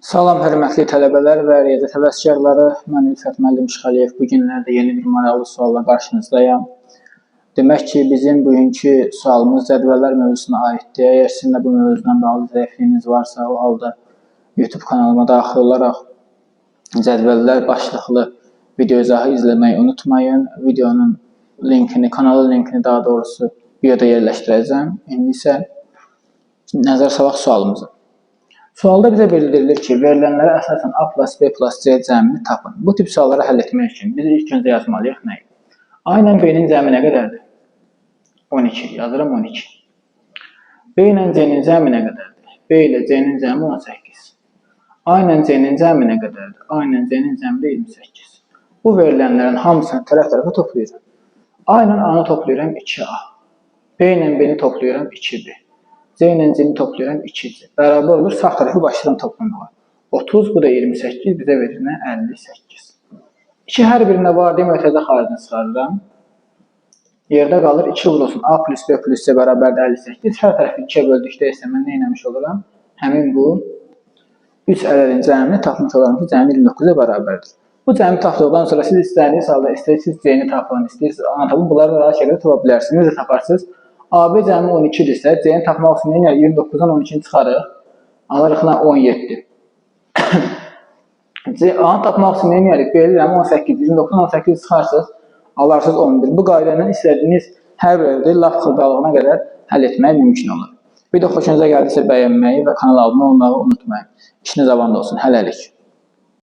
Salam hörmətli tələbələr və riyaziyyat həvəskarları. Mən Ülfət müəllim Şıxəliyev. Bu günlərdə yeni bir maraqlı sualla qarşınızdayam. Demək ki, bizim bugünkü sualımız cədvəllər mövzusuna aiddir. Əgər sizin də bu mövzudan bağlı zəifliyiniz varsa, o halda YouTube kanalıma daxil olaraq cədvəllər başlıqlı video izahı izləməyi unutmayın. Videonun linkini, kanalın linkini daha doğrusu videoda yerləşdirəcəm. İndi isə nəzər salaq sualımıza. Sualda bizə bildirilir ki, verilənlərə əsasən A plus B plus C cəmini tapın. Bu tip sualları həll etmək üçün biz ilk öncə yazmalıyıq nəyi? A ilə B-nin cəmi nə qədərdir? 12. Yazıram 12. B ilə C-nin cəmi nə qədərdir? B ilə C-nin cəmi 18. A ilə C-nin cəmi nə qədərdir? A ilə C-nin cəmi də 28. Bu verilənlərin hamısını tərəf-tərəfə toplayıram. A ilə A-nı toplayıram 2A. B ilə B-ni toplayıram 2B. C ilə C-ni toplayıram 2C. Bərabər olur. Sağ tərəfi başlayıram toplamağa. 30, bu da 28, bizə verir nə? 58. 2 hər birində var deyə mötərizə xaricinə çıxarıram. Yerdə qalır 2 vurulsun A plus B plus C bərabərdir 58. Hər tərəfi 2-yə böldükdə isə mən nə etmiş oluram? Həmin bu 3 ədədin cəmini tapmış oluram ki, cəmi 29-a bərabərdir. Bu cəmi tapdıqdan sonra siz istədiyiniz halda istəyirsiniz C-ni tapın, istəyirsiniz A-nı tapın, bunları rahat şəkildə tapa bilərsiniz. Necə taparsınız? AB cəmi 12-dirsə, C-ni tapmaq üçün nə edirik? 29-dan 12-ni çıxarıq. Alırıq nə? 17. C A-nı tapmaq üçün nə edirik? Bilirəm 18. 29-dan 18 çıxarsınız, alarsınız 11. Bu qayda ilə istədiyiniz hər bir ədədi lap xırdalığına qədər həll etmək mümkün olur. Video xoşunuza gəldisə bəyənməyi və kanala abunə olmağı unutmayın. İşiniz avan olsun. Hələlik.